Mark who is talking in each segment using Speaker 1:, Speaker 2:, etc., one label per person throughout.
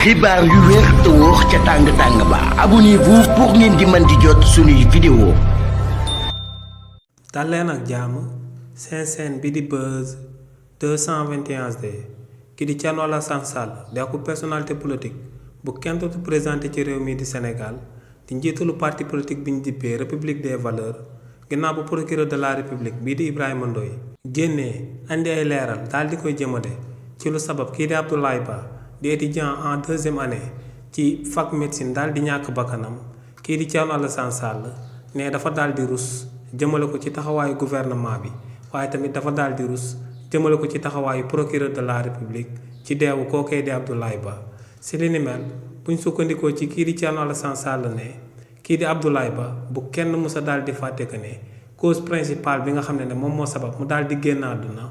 Speaker 1: xibaar yu wér te wóor ca tàng ba abonnez-vous pour ngeen di mën di jot suñuy vidéo.
Speaker 2: dalleen ak jàmm seen chaîne bi di Buzz 221D ki di Thierno Alassane Sall di ak personnalité politique bu kenn dootu présenté ci réew mi di Sénégal di njiitalu parti politique bi ñu dippee République des Valeurs ginnaaw bu procureur de la République bii di Ibrahima Ndoye génnee andi ay leeral daal di koy jëmale ci lu sabab kii di Abdoulaye Ba di étudiant en deuxième année ci fac médecine daal di ñàkk bakkanam kii di Thierno Alassane Sall ne dafa daal di rus jëmale ko ci taxawaayu gouvernement bi waaye tamit dafa daal di rus jëmale ko ci taxawaayu procureur de la République ci deewu kookee di Abdoulaye Ba si li ni mel buñ sukkandikoo ci kii di Thierno Alassane Sall ne kii di Abdoulaye Ba bu kenn mësa daal di fàtte que ne cause principale bi nga xam ne moom moo sabab mu daal di génn àdduna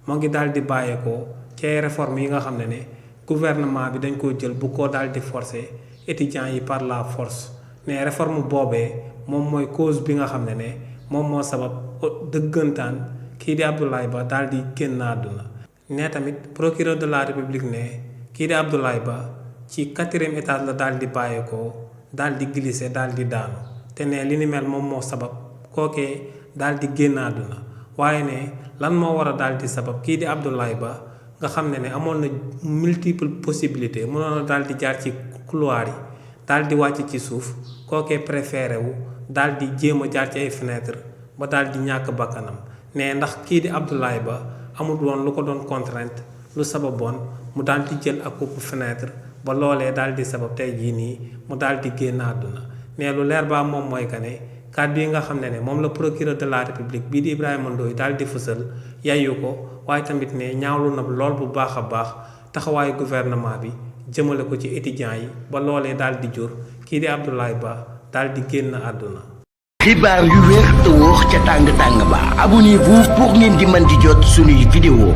Speaker 2: moo ngi daal di bàyyeekoo ci ay réformes yi nga xam ne gouvernement bi dañ koo jël bu ko daal di forcer étudiants yi par la force ne réforme boobee moom mooy cause bi nga xam ne moom moo sabab dëggantaan kii di Abdoulaye Ba daal di génn àdduna ne tamit procureur de la République ne kii di Abdoulaye Ba ci 4e étage la daal di bàyyeekoo daal di glisser daal di daanu te ne li ni mel moom moo sabab kookee daal di génn àdduna waaye ne lan moo war a daal di sabab kii di Abdoulaye Ba nga xam ne amoon na multiple possibilités mënoon na daal di jaar ci couloir yi daal di wàcc ci suuf kookee préféré wu daal di jéem a jaar ci ay fenêtre ba daal di ñàkk bakkanam ne ndax kii di Abdoulaye Ba amul woon lu ko doon contrainte lu sababoon mu daal di jël ak upp fenêtre ba loolee daal di sabab tey jii nii mu daal di génn àdduna ne lu leer ba moom mooy que ne kàddu yi nga xam ne moom la procureur de la République bii di Ibrahima Ndoye daal di fësal yayu ko waaye tamit ne ñaawlu na lool bu baax a baax taxawaayu gouvernement bi jëmale ko ci étudiants yi ba loolee daal di jur kii di Abdoulaye Ba daal di génn àdduna.
Speaker 1: xibaar yu wér te wóor ca tàng ba abonnez-vous pour ngeen di mën di jot suñuy vidéo.